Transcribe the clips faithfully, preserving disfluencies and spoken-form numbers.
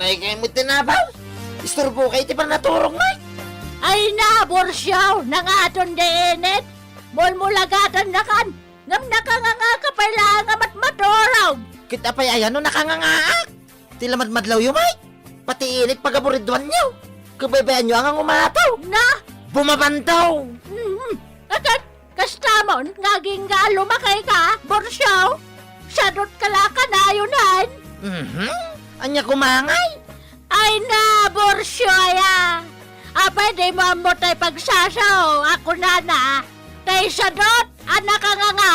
Ay, kaymo ti nabaw. Isturbo kay ti panaturog, Mike. Ay na, Borsiaw, nangaton di init. Mulmulagatannakan. Ngem nakanganga ka pay laeng a matmaturog. Ket apay aya no nakangangaak? Ti lamadmadlawyo, Mike. Pati init pagaburidwanyo. Kabaybayanyo a nga umataw. Na? Bumabantaw. Mhm. Akat, kastamon, nga agingga lumakay ka, Borsiaw? Sadot ka la kanayon. Mhm. Ania kumangay? Ay na, Borsiaw aya. Apay di mo ammo tay pagsasao, a kunana, tay sadot a nakanganga,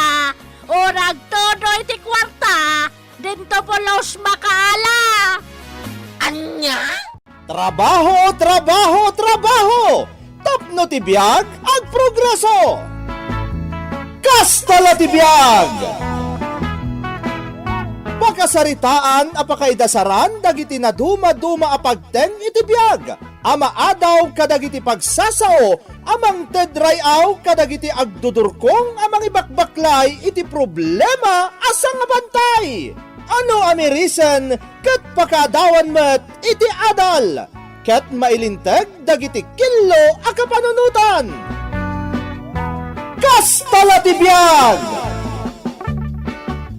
o nagtudo iti kuarta, dinto pulos makaala. Ania? Trabaho, trabaho, trabaho! Tapno ti biag, agprogreso! Kasta la ti biag! Pakasaritaan a pakaidasaran dagiti nadumaduma a pagteng iti biag a maadaw kadagiti pagsasao a mangted ray-aw kadagiti agdudurkong a mangibakbaklay iti problema a sangabantay. Ano a mirisen ket pakaadawan met iti adal ket mailinteg dagiti killo a kapanunotan. Kasta la ti biag!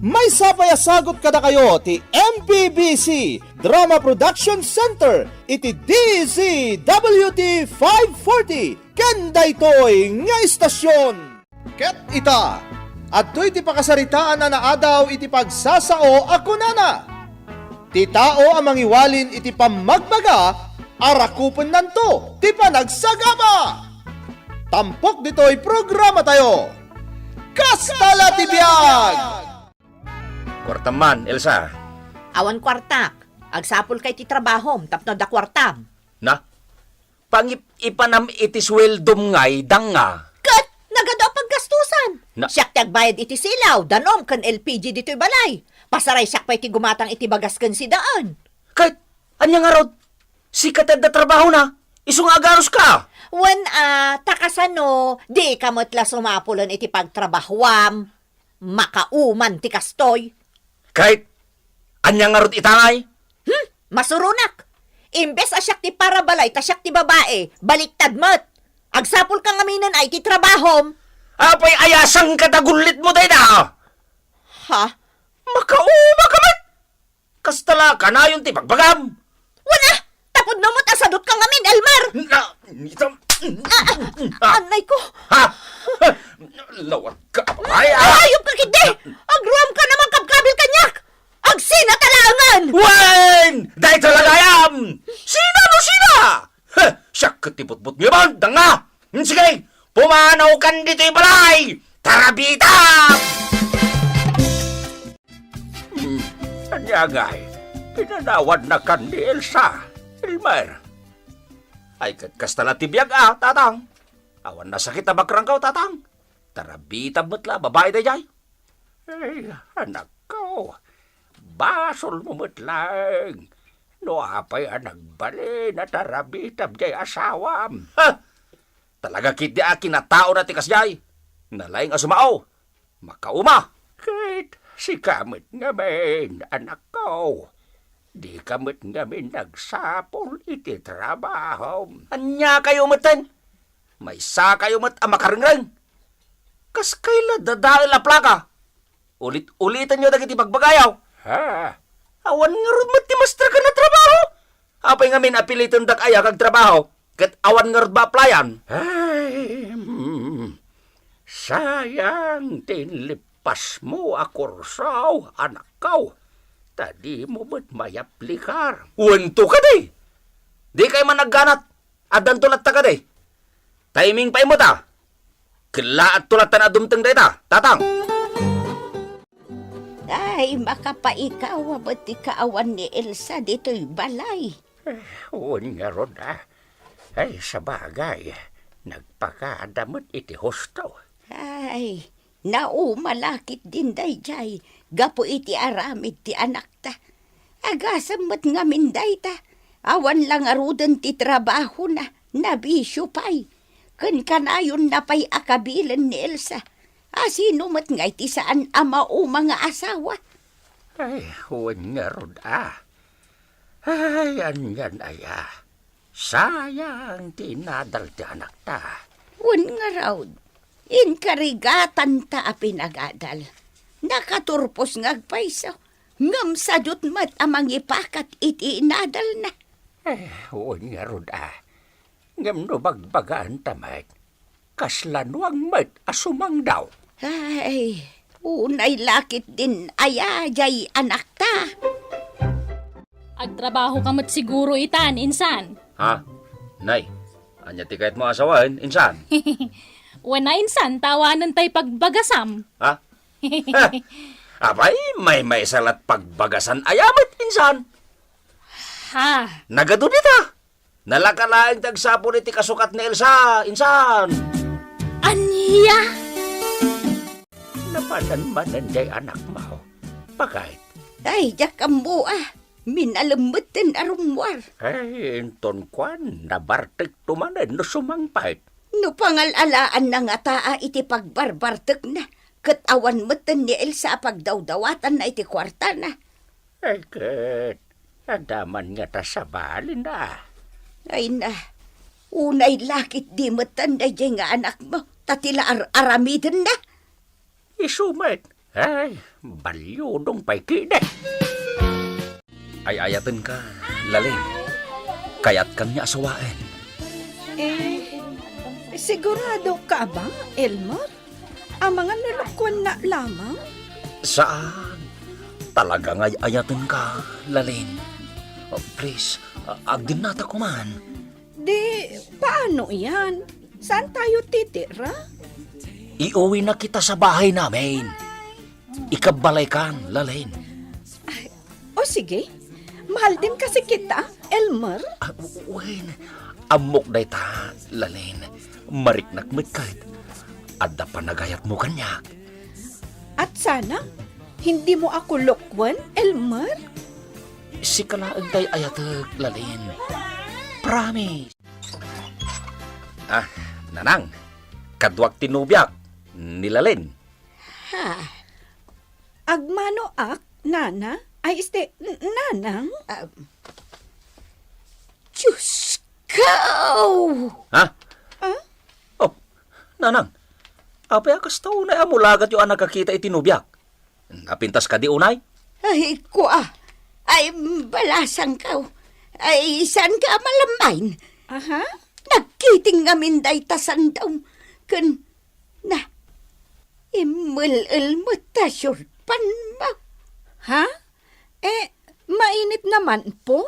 Maysa pay a sagut kadakayo ti M P B C Drama Production Center iti D Z W T five forty ken daytoy nga istasyon. Ket ita, adtoy ti pakasaritaan a naadaw iti pagsasao a kunana, "Ti tao a mangiwalin iti pammagbaga, arakupennanto ti panagsagaba." Tampok ditoy programatayo. Kasta la ti biag! Kuartam man, Elsa. Awan kuartak. Agsapulka iti trabahom tapno adda kuartam. Na? Pangip-ipanam iti sueldom ngay, danga. Ket nagadu a paggastusan. Na- Siak ti agbayad iti silaw, danom ken L P G ditoy balay. Pasaray siak pay ti gumatang iti bagas ken sidaen. Ket ania ngarud? Sika ti adda trabahona, isu nga agaruska. Wen a, ta kasano, dika met la sumapulen iti pagtrabahuam. Makauman ti kastoy. Ket ania ngarud ita ngay? Hmm, masuronak. Imbes a siak ti parabalay ta siak ti babae, baliktad met. Agsapulka ngaminen a iti trabahom. Apay aya sangkatagulitmo dayta? Ha? Makauma ka met! Kasta la kanayon ti bagbagam! Wen a, tapudno met a sadotka ngamin, Elmer! Na, ita-, Ah, ah, ah. Anay ko! Ha? Lawatka, ay, ah! Ay, ayop ka, kiddi! Agruamka a mangkabkabil kaniak! Agsina ta laengen! Wen! Dayta la gayam! Sina no sina? Heh, siak ket ti butbot nga bandang, ah! Sige, pumanawkan ditoy balay! Tarabita! Hmm, ania ngay, pinanawannakan ni Elsa, Elmer? Ay, ket kasta la ti biag, a, Tatang. Awan nasakit a bakrangkaw, Tatang. Tarabitab met la, babai daydiay. Ay, anakko, basolmo met laeng no apay a nagbalin a tarabitab diay asawam. Ha! Talaga ketdi a kinataona ti kasdiay. Nalaing a sumao. Makauma. Ket sika met ngamin, anakko. Dika met ngamin agsapul iti trabahom. Ania kayo metten? Maysa kayo met a makarengreng. Kas kayla dadael a plaka. Ulit-ulitenyo dagiti bagbagayaw. Ha? Awan ngarud met ti masterkan a trabaho? Apay ngamin a pilitendak aya kag trabaho, ket awan ngarud ba a playan? Ay, mm, sayang ti inlippasmo a kurso, anakko. Ta dimo met mayaplikar. Wen to kadi? Dikay man agganat. Addanto latta kadi? Timing pay met a. Kellaatto latta a dumteng dayta, Tatang. Ay, makapaikaw a met ti kaawan ni Elsa ditoy balay. Eh, wen ngarud, a. Ay, sabagay, nagpakada met iti husto. Ay, nauma la ketdin daydiay gapu iti aramid ti anakta. Agasem met ngamin dayta, awan la ngaruden ti trabahona, nabisio pay. Ken kanayonna pay a kabilen ni Elsa. A sino met ngay ti saan a mauma nga asawa? Ay, wen ngarud, a. Ay, anian aya? Sayang ti inadal ti anakta. Wen ngarud, inkarigatanta a pinagadal. Nakaturpos nga agpayso, ngem sadiot met a mangipakat iti inadalna. Eh, wen ngarud a. Ngem no bagbagaanta met, kasla nuang met a sumangdaw. Ay, unay lakit din aya jay anakta. Agtrabaho ka met siguro itan, insan. Ha? Nay, ania ti kayatmo a sawen, insan? Wen a, insan, ta awanen tay pagbagasam. Ha? Apay, maymaysa la't pagbagasan aya met, insan? Ha? Nagadu dita. Nalaka laeng ti agsapul iti kasukat ni Elsa, insan. Ania? Napanan manen jay anakmo. Bakit? Ay, diak ammo a. Minalem metten a rummuar. Ay, inton kuan, nabartekto manen no sumangpet. No pangal-alaanna ngata a iti pagbarbartekna, ket awan metten ni Elsa a pagdawdawatanna iti kuartana. Ay, ket, adda man ngata sabalina. Ay na, unay lakit di metten daydiay nga anakmo, ta ti la ar-aramidenna. Isu met, ay, baliudong pay kidi. Ay-ayatenka, Lalin. Kayatkan nga asawaen. Eh, sigurado ka ba, Elmer? Amangan no lokuenna lamang? Saan. Talaga nga ay-ayatenka, Lalin. Oh, please, a-, agdinnata koman. Di, paano iyan? Saan tayo titira? Iuwi na kita sa bahay namin. Ikabbalaykan, Lalin. Ay, o sige, mahal din kasi kita, Elmer. Ah, wen, ammok dayta, Lalin. Mariknak met ket. Adda panagayatmo kaniak. At sana, hindi mo ako lokwen, Elmer? Sika laeng tay ayatek, Lalin. Promise. Ah, Nanang, kaduak ti nobiak, ni Lalin. Ha? Agmanoak, Nana? Ay, este, n-, Nanang? Ah, Diyos ko! Ha? Ah? Oh, Nanang, apay a kasta unay a mulagatyo a nakakita iti nobiak? Napintas kadi unay? Ay, kua. Ay, balasangko. Ay, saan ka a malammain? Aha? Nagkiting ngamin dayta sandawm. Ken, na, immel-el met ta short pant mo. Ha? Eh, mainit naman po.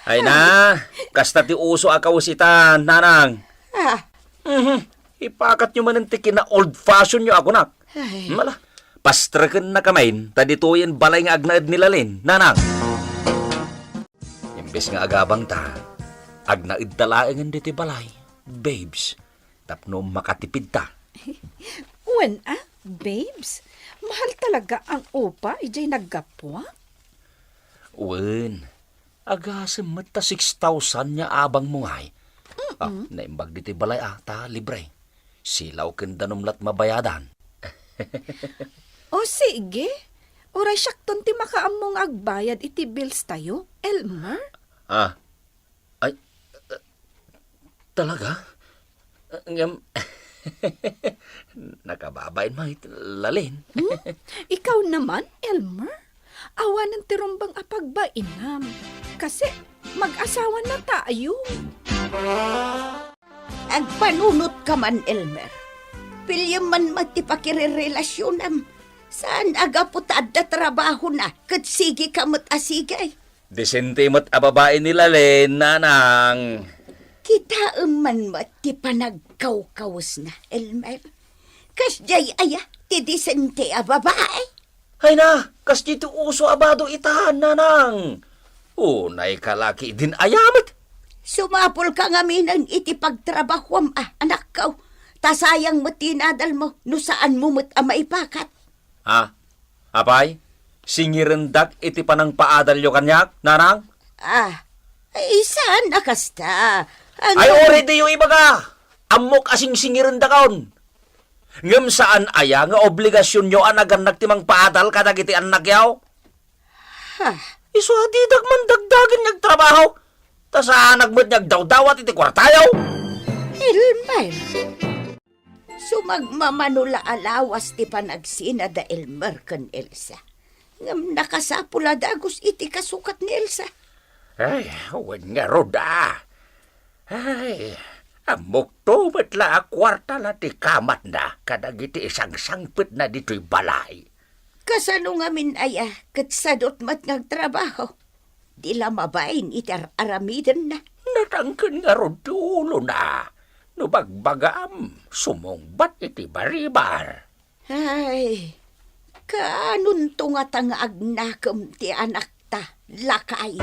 Ay na, kasta ti uso a kawes ita, Nanang. Ah. Mhm. Ipakatyo manen ti kina-old fashionyo a kunak. Ay. Mala, pastrekennaka manen, ta ditoyen balay nga agnaed ni Lalin, Nanang. Imbes nga agabangta, agnaedta laengen ditoy balay, babes, tapno makatipidta. Wen a, babes, mahal talaga ang upa idiay naggapuak. Wen, agasem met ta six thousand nga abangmo ngay. Ah, mm-mm. Naimbag ditoy balay a, ta libre. Silaw ken danum la't mabayadan. O sige, uray siakton ti makaammo nga agbayad iti bills tayo, Elmer. Ah, ay, eh, talaga? Ngem, nakababain met, Lalin. Hmm? Ikaw naman, Elmer? Awanen ti rumbeng a pagbainam. Kasi mag-asawa na tayo. Agpanunot ka man, Elmer. Piliem man met ti pakirerelasionam. Saan a gapu ta adda trabahona ket sige ka met a sige. Disente met a babai ni Lalin, Nanang. Kitaem man met ti panagkawkawesna, Elmer. Kasdiay aya ti disente a babai? Ay na, kasdiay ti uso a bado ita, Nanang. Unay ka la ketdin aya met. Sumapulka ngaminen iti pagtrabahuam a, anakko. Ta sayang met ti inadalmo no saanmo met a maipakat. Ha? Apay, singirendak iti panangpaadalyo kaniak, Nanang? Ah, ay, saan a kasta? Ang Ay, uray diyo ibaga! Ammok a singsingirendakon. Ngem saan aya nga obligasionyo a nagannak ti mangpaadal kadagiti annakyo? Ha? Isu a didak man dagdagen nga agtrabaho, ta saannak met nga agdawdawat iti kuartayo. Elmer, sumagmamano la a lawas ti panagsina da Elmer ken Elsa. Ngem nakasapul a dagus iti kasukat ni Elsa. Ay, wen ngarud a. Ay, ammokto met la a kuarta la ti kamatna kadagiti isangsangpetna ditoy balay. Kasano ngamin aya ket sadut met nga agtrabaho? Di la mabain iti ar-aramidenna. Natangken ngarud ti ulona. No bagbagam, sumungbat iti baribar. Ay, kaanonto ngata nga agnakem ti anakta, lakay?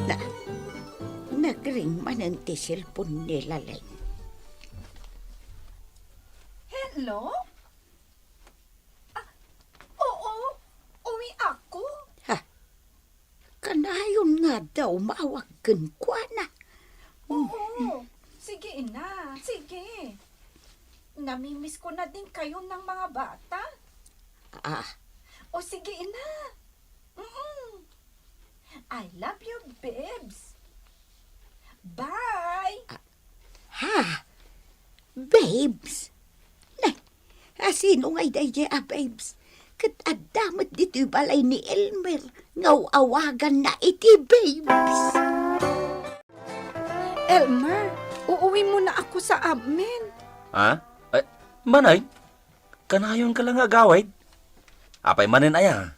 Na, nagring manen ti cellphone ni Laleng. Hello? Ah, oo, uwi ako. Ha? Kanayon nga daw umawag kenkuana. Oo, sige, ina, sige. Namimiss ko na din kayo ng mga bata. Ah. O sige, ina. Mm-mm. I love you, babes. Bye. Ah, ha? Babes? Nay, asino ngay daydiay a babes? Ket adda met ditoy balay ni Elmer nga awaganna iti babes. Elmer, uuwi muna ako sa amin. Ha? Ay, manay? Kanayonka la nga agawid? Apay manen aya?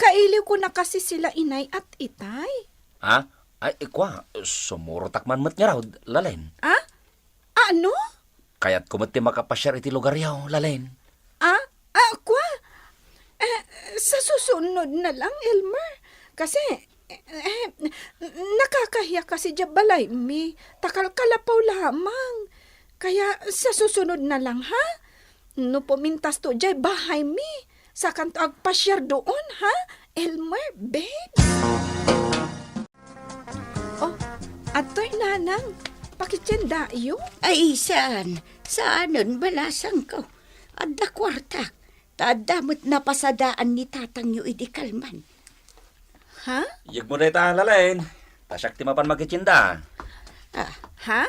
Kailiw ko na kasi sila inay at itay. Ha? Ay, ikwa, sumurotak man met ngarud, Lalen. Ah? Ano? Kayatko met ti makapasiar iti lugaryo, Lalen. Ah? Ah, kwa? Eh, sa susunod na lang, Elmer. Kasi, eh, eh, nakakahiya kasi diay balaymi. Takalkalapaw lamang. Kaya sa susunod na lang, ha? No pumintasto diay balaymi, sakanto agpasiar doon, ha? Elmer, babe. Oh, adtoy, nanang, pakitiendayo? Ay, saan? Saanen, balasangko. Adda kuartak. Ta adda met napasadaan ni tatangyo idi kalman. Ha? Iyegmo dayta, Lalen. Ta siak ti mapan makitienda. Ah. Ha?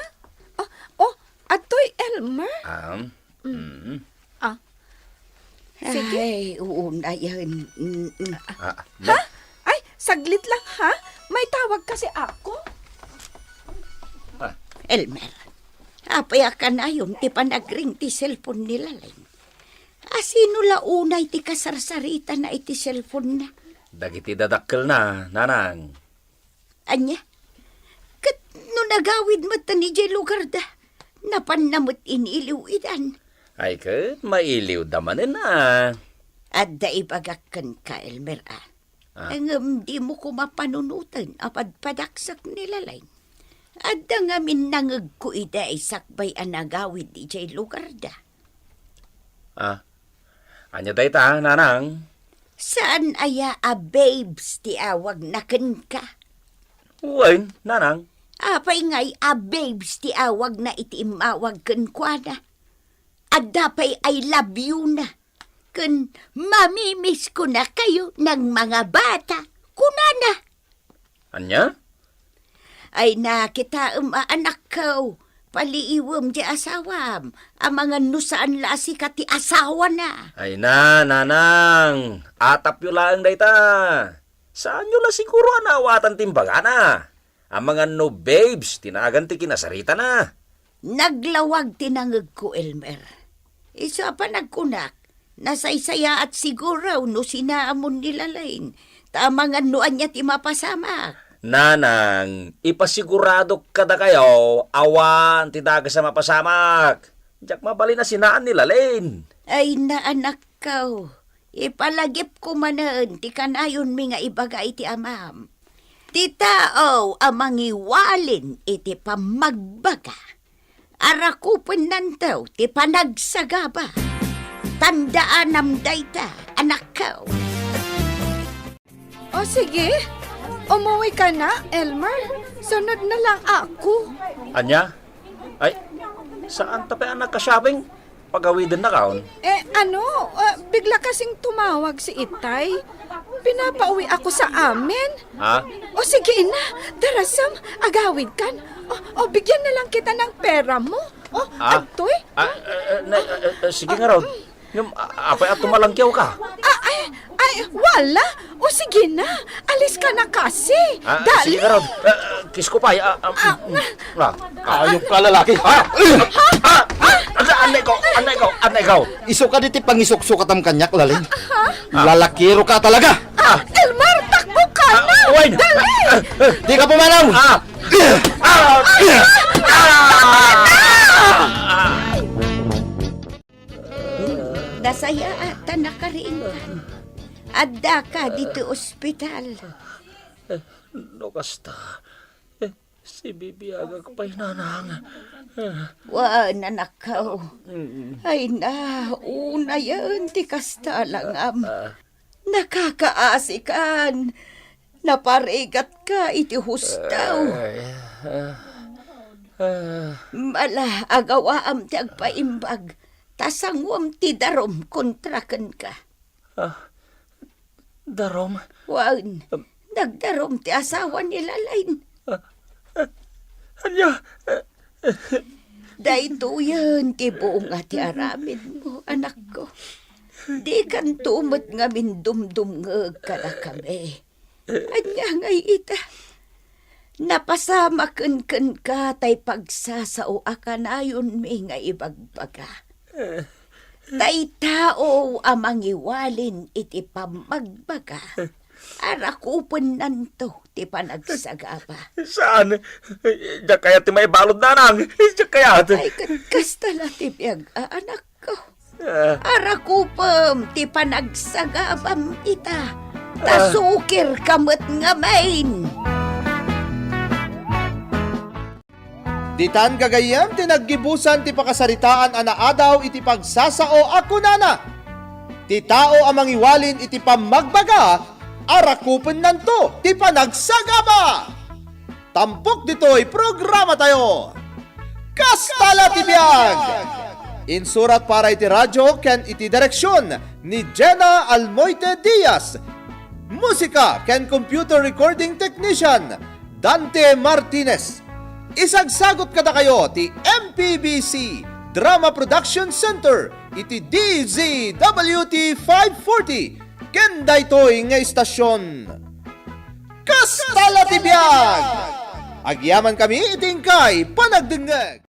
Oh, oh, adtoy, Elmer? Um, mm. Ah. Sige. Ay, oo, ayan. Mm, mm. Ah, Ha? Ay, saglit lang, ha? May tawag kasi ako. Ah. Elmer, apay a kanayon ti panagring ti cellphone ni Laleng? Asino la unay ti kasarsaritana iti cellphone-na? Dagiti dadakkelna, nanang. Ania? Ket no nagawid met idiay lugarda, napanna met iniliw idan. Ay ket mailiwda manen a. Adda ibagak kenka, Elmer, a. Ah. Ngem dimo koma panunoten a padpadaksek ni Laleng. Adda ngamin nangegko ida sakbay a nagawid idiay lugarda. Ah, ania dayta, nanang? Saan aya a babes ti awagna kenka? Wen, nanang. Apay ngay a babes ti awagna iti immawag kenkuana? Adda pay I love you na. Ken mamimiss ko na kayo ng mga bata, kunana. Ania? Ay, nakitaem a anakko, paliiwem ti asawam, amangan no saan la a sika ti asawana. Ay na, nanang, atapyo laeng dayta. Saanyo la siguro a naawatan ti imbagana. Amangan no babes ti nagan ti kinasaritana. Naglawag ti nangegko, Elmer. Isu a panagkunak, nasaysayaat siguro no sinaamon ni Lalain, ta amangan no ania ti mapasamak. Nanang, ipasiguradok kadakayo, awan ti dakes a mapasamak. Diak mabalin a sinaan ni Lalain. Ay, naanakko, ipalagipko manen ti kanayonmi nga ibaga iti amam. Ti tao a mangiwalin iti pammagbaga, arakupennanto ti panagsagaba. Tandaanam dayta, anakko. O sige, umuwi ka na, Elmer. Sunod na lang ako. Ania? Ay, saan ta pay a nagka-shopping? Pagawidennakon. Eh, ano, ah, bigla kasing tumawag si Itay. Pinapauwi ako sa amin. Ha? O sige na, darasam, agawid kan. O, o, bigyan na lang kita ng pera mo. O, Ah? Agtoy. Ah, ah, ah, na, ah, ah, sige nga, Rod. Ngem, a-, apay a tumalangkiaw ka? Ah, ay, ay, wala. O sige na, alis ka na kasi. Ah, Dali. Sige nga, Rod. Ah, ah, kiss ko pa, ah, ah, Ah, mm, nga. ah, ah. Ayop ka, lalaki. Ah! Ah! Ah! Anay ko, anay ko, anay ko. Isu ka diti pangisuksukatam kaniak, Lalin. Lalakiro ka talaga. Ah, Elmar, takbo ka na! Ah, wait! Dali! Di ka pumanaw! Ah! Ah! Ah! Nasayaat ta nakariingkan. Adda ka ditoy ospital. No kasta, eh, sibibiagak pay, Nanang. Eh. Wen, anakko. Mm. Ay na, unayen ti kasta langam. Ah. Nakakaasikan. Naparigatka iti husto. Ay, ah, ah. Mala, agawaam ti agpaimbag, ta sanguem ti darum kontra kenka. Ah, darum? Wen, Um, nagdarum ti asawa ni Lalin. Ah, ah, ania? Ah, Daytoyen ti bunga ti aramidmo, anakko. Dikanto met ngamin dumdumngeg kadakami. Ania ngay ita? Napasamaken kenka tay pagsasao a kanayonmi nga ibagbaga. Tay tao a mangiwalin iti pammagbaga, arakupennanto ti panagsagaba. Saan? Diak kayat ti maibalud, Nanang. Diak kayat. Ay, ket kasta la ti biag, a, anakko. Ah. Arakupem ti panagsagabam ita, ta Ah. sukirka met ngamin. Ditan gagayyem ti naggibusan ti pakasaritaan a naadaw iti pagsasao a kunana, "Ti tao a mangiwalin iti pammagbaga, arakupennanto ti panagsagaba." Tampok ditoy programatayo. Kasta la ti biag! Insurat para iti radio ken iti direksion ni Jenna Almoite Diaz. Musika ken computer recording technician, Dante Martinez. Isagsagot kadakayo ti M P B C Drama Production Center iti D Z W T five forty ken daytoy nga istasyon. Kasta la ti biag! Agyamankami iti inkay panagdengngeg.